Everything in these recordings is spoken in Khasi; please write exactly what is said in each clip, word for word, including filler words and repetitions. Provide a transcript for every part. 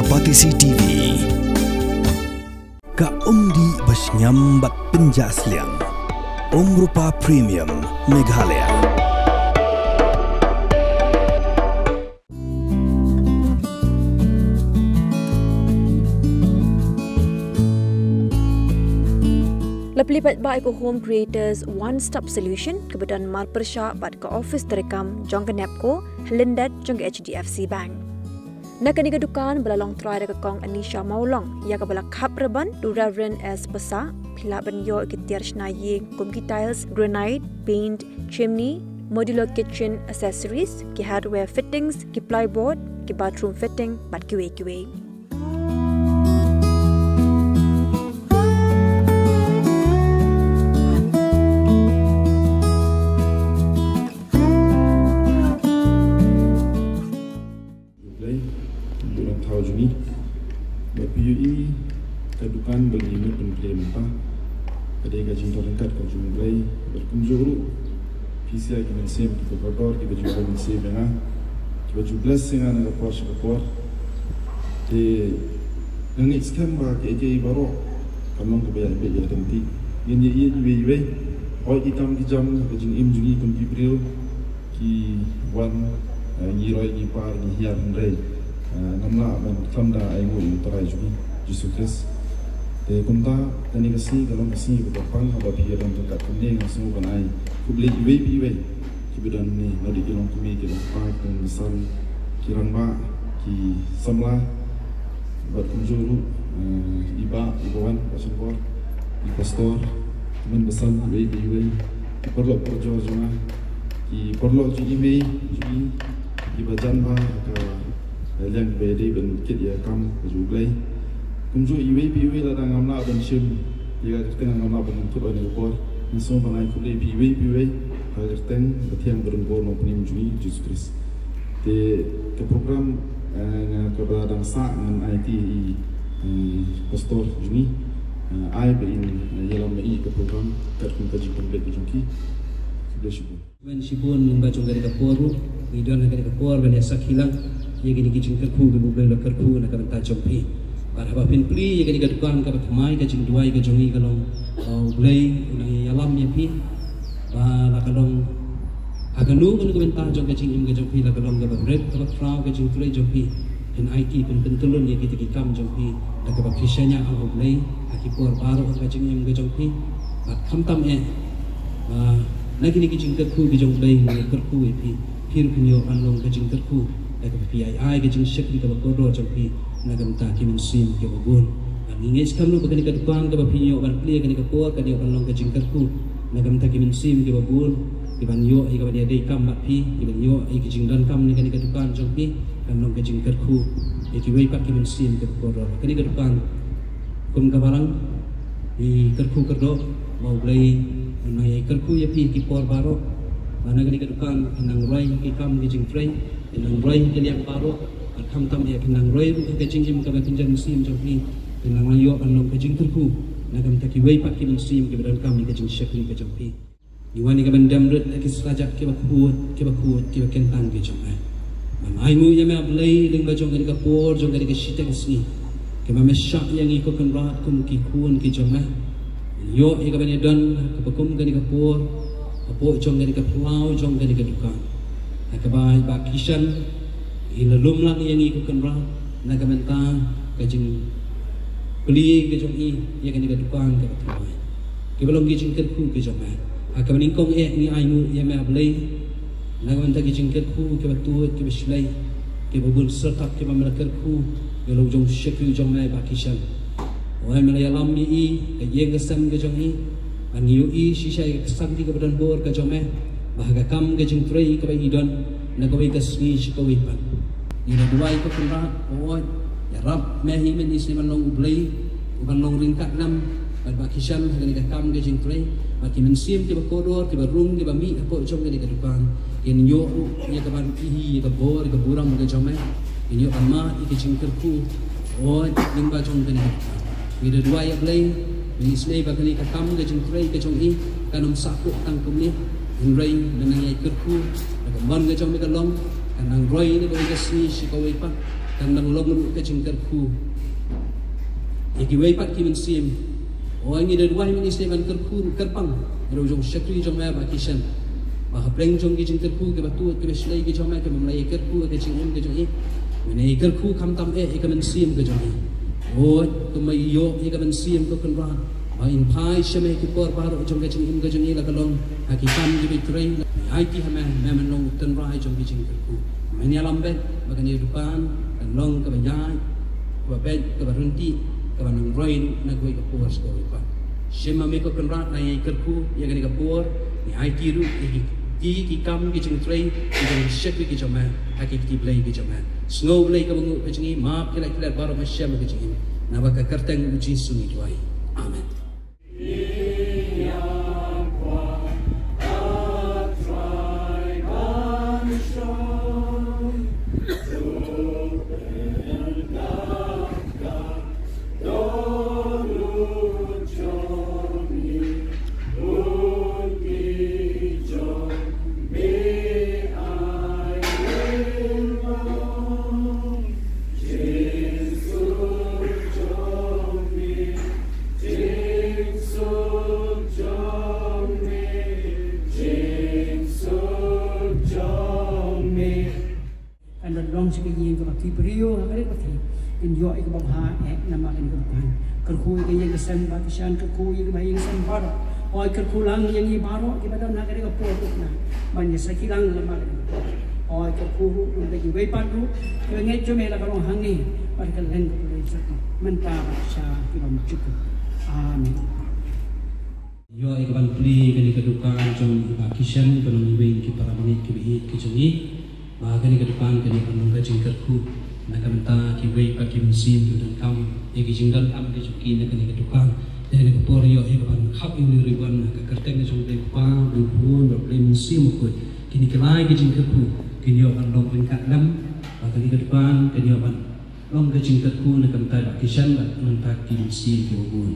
Batesi T V. Ka umdih ba shngiam bad pynjah sliang. Umrupa Premium Meghalaya. La plie paidbah ïa ka Home Creators One Stop Solution kaba don marpyrshah bad ka office treikam jong ka NEEPCO, ha lyndet jong ka H D F C Bank. Na kane ka dukan ba la long trai da ka Kong Anisha Mawlong, ïa kaba la khap ribbon da u Reverend S Basa, phi lah ban ïoh ïa ki tiar shna ïing kum ki tiles, granite, paint, chimney, modular kitchen accessories, ki hardware fittings, ki plyboard, ki bathroom fitting, bad kiwei kiwei. Blei, ïa u nongthaw jong ngi. Bad phi ïohi ka dukan ba ngi mut ban plie mynta, ka dei ka jingdon ryngkat ka jong U Blei. Bad kumjuh ruh, phi sha ki mynsiem kiba kordor, kiba ju ai mynsiem ïa nga, kiba ju bless ïa nga na ka por sha ka por. Te nga ngeit skhem ba kiei kiei baroh kan long kaba ïaibeit ïaryntih. Ngin ïa ïeit iwei iwei. Hooid, ki kam ki jam ha ka jingim jong ngi kum ki briew ki wan, eh, ngi roi, ngi par, ngi hiar, hynrei, eh, ngam lah ban khlem da ainguh ïa U Trai jong ngi, Jisu Khrist. Te kumta, kane ka sngi ka long ka sngi kaba pang, haba phi ïadon ryngkat kumne, nga sngew ban ai khublei iwei pa iwei kiba don hangne, naduh ki longkmie, ki longkpa, ki nongsan, ki rangbah, ki samla, bad kumjuh ruh, eh, i bah, i bah wan, bah Shynroi, i pastor, i mynbasan, iwei pa iwei, ki paralok parajor jong nga, ki paralok jong i mei jong ngi, kiba jan bha ha ka liang ba dei ban kit ïa ka kam ka jong U Blei. Kumjuh iwei pa iwei, lada ngam lah ban shim ïa ka kyrteng, ngam lah ban kut ïa ka por, nga sngew ban ai khublei ïa phi iwei pa iwei ha ka kyrteng ba thiang, ba don bor, Nongpynim jong ngi Jisu Khrist. Te ka program, eh, nga kaba dang sah ngan aiti ïa i, eh, pastor jong ngi, eh, ai ba in, eh, ïalam ïa i ka program katkum ka jingpynbeit ka jong ki. Khublei shibun. Wan shibun lyngba jong kane ka por ruh, ngi don ha kane ka por ban ïa sakhi lang ïa kine ki jingkyrkhu kiba U Blei u la kyrkhu na ka bynta jong phi. Bad haba phin plie ïa kane ka dukan, kaba thymmai ka jingduwai ka jong ngi ka long, uh, U Blei un nang ïalam ïa phi. Ba la ka long ha kano kano ka bynta jong ka jingim ka jong phi, la ka long kaba rit kaba khraw ka jingtrei jong phi, phin aiti, phin pyntylun ïa kita ki kam jong phi da kaba phi shaniah ha U Blei ha ki por baroh ha ka jingim ka jong phi. Bad khamtam eh, ba na kine ki jingkyrkhu ki jong U Blei, ngi kyrkhu ïa phi, phi ruh phin ïoh ban long ka jingkyrkhu da kaba phi ai ai ka jingshakri kaba kordor jong phi na ka bynta ki mynsiem kiba bun. Bad ngi ngeit skhem ruh ba kane ka dukan kaba phi ïoh ban plie kane ka por kan ïoh ban long ka jingkyrkhu na ka bynta ki mynsiem kiba bun, kiban ïoh ïa kaban ïadei kam bad phi, kiban ïoh ïa ki jingdonkam na kane ka dukan jong phi, kan long ka jingkyrkhu ïa kiwei pat ki mynsiem kiba kordor. Kane ka dukan kum ka balang, ngi kyrkhu kyrdoh ba U Blei un nang ïai kyrkhu ïa phi ki por baroh. Ba na kane ka dukan phin nang roi ki kam ki jingtrei, phin nang roi ki liang baroh, bad khamtam eh phin nang roi ruh ka jingim kaba kynja mynsiem jong phi, phin nang ïoh ban long ka jingkyrkhu na ka bynta kiwei pat ki mynsiem kiba donkam ïa ka jingshakri ka jong phi. Ngi wan ïa kaban dem rit ha ki sla jait kiba khuid, kiba khuid, kiba kyntang ki jong me. Ngan ainguh ïa me, A Blei, lyngba jong kane ka por, jong kane ka shiteng sngi, kaba me shah ïa ngi, ko Kynrad, kum ki khun ki jong me. Ngi ïoh ïa kaban ïadon ha kaba kum kane ka por hapoh jong kane ka phyllaw jong kane ka dukan, ha kaba i Bah Kishan i la lum lang ïa ngi, ko Kynrad, na ka bynta ka jingplie ka jong i ïa kane ka dukan kaba thymmai, kiba long ki jingkyrkhu ki jong me. Ha kaba nyngkong eh ngi ainguh ïa me, A Blei, na ka bynta ki jingkyrkhu kiba tuid, kiba shlei, kiba bun syrkhat kiba me la kyrkhu ïa la u jong shakri jong me, Bah Kishan. Wei, me la ïalam ïa i, ka ïing ka sem ka jong i. Ngi ïohi shisha ïa ka ksan kaba don bor ka jong me, ba ha ka kam ka jingtrei kaba i don na kawei ka sngi sha kawei pat, ngi la duwai, ko Kynrad, ba u ïarap me hi, mynta i sngewbha ban long U Blei uban long ryngkat lem bad Bah Kishan ha kane ka kam ka jingtrei, bad ki mynsiem kiba kordor, kiba rung, kiba mih hapoh jong kane ka dukan, kin ïoh ruh ïa kaban ïohi ïa ka bor, ïa ka burom ka jong me, kin ïoh ban mad ïa ka jingkyrkhu, hooid, lyngba jong kane ka dukan. Ngi da duwai, A Blei, ngi sngew ba kane ka kam ka jingtrei ka jong i kan ym sahkut tang kumne, hynrei kan nang ïai kyrkhu, da ka mon ka jong me ka long, kan nang roi na kawei ka sngi sha kawei pat, Kan dang long ruh ka jingkyrkhu ïa kiwei pat ki mynsiem. O, ngi da duwai mynne shisien ban kyrkhu ruh kyrpang ïa u jong shakri jong me Bah Kishan, ba hapdeng jong ki jingkyrkhu kiba tuid kiba shlei ki jong me, kiba ym la ïakyrkhu ïa ka jingim ka jong i, me ngi kyrkhu khamtam eh ïa ka mynsiem ka jong i. O, kumba i ïoh ïa ka mynsiem, ko Kynrad, ba in phai sha me ki por baroh jong ka jingim ka jong i, la ka long ha ki kam kiba trei, la ka aiti ha me, me men long u tynrai jong ki jingkyrkhu. Men ïalam beit ba kane ka dukan kan long kaba ïaid, kaba beit, kaba ryntih, kaba nang roi ruh na kawei ka por sha kawei pat. Shim ma me, ko Kynrad, la ngi kyrkhu ïa kane ka por, ngi aiti ruh ïa ki, ki, ki kam ki jingtrei ki jong ki shakri ki jong me ha ki kti blei ki jong me. Sngew Blei kaba nguh ka jong ngi, map ki lait ki lait baroh, me shem ka jong ngi. Naba ka kyrteng U Jisu ngi duwai. Amen. Kan don long sha ka ïing kaba ki briew ha kane ka pyrthei kin ïoh ïa kaba bha eh namar kane ka dukan. Kyrkhu ïa ka ïing ka sem Bah Kishan, kyrkhu ïa kiba ïing sem baroh. Oi, kyrkhu lang ïa ngi baroh kiba don ha kane ka por ruh na ban ïa sakhi lang namar kane ka por. Oi, kyrkhu ruh ïa kiwei pat ruh kiba ngeit jong me la ka long hangne bad ka leng ka pyrthei sha mynta bad sha kiba mynjur. Amen. Ïoh ïa ka ban plie kane ka dukan jong i Bah Kishan, ka long iwei na ki para bangeit kiba ïeit ki jong ngi. Ba kane ka dukan kane ka long ka jingkyrkhu na ka bynta kiwei pat ki mynsiem kiba donkam ïa ki jingdonkam ki jong ki na kane ka dukan. Te kane ka por ïoh ïa ka ban khap ïa u ribbon ha ka kyrteng ka jong U Blei Kpa, U Blei Khun bad U Blei Mynsiem Bakhuid. Kine ki lai ki jingkyrkhu kin ïoh ban long ryngkat lem. Ba kane ka dukan kan ïoh ban long ka jingkyrkhu na ka bynta Bah Kishan bad na ka bynta ki mynsiem kiba bun.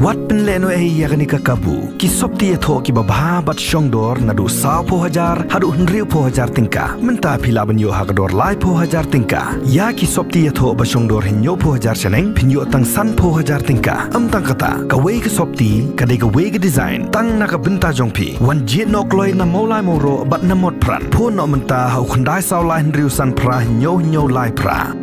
Wat pynlehnohei ïa kane ka kabu. Ki sopti ïathoh kiba bha bad shongdor naduh sawphew hajar haduh hynriewphew hajar tyngka. Mynta phi lah ban ïoh ha ka dor laiphew hajar tyngka. Ïa ki sopti ïathoh ba shongdor hynñiewphew hajar shaneng phin ïoh tang sanphew hajar tyngka. Ym tang kata, kawei ka sopti ka dei kawei ka design tang na ka bynta jong phi. Wan jied noh kloi na Mawlai Mawroh bad na Motphran. Phone noh mynta ha u khyndai saw lai hynriew san phra hynñiew hynñiew lai phra.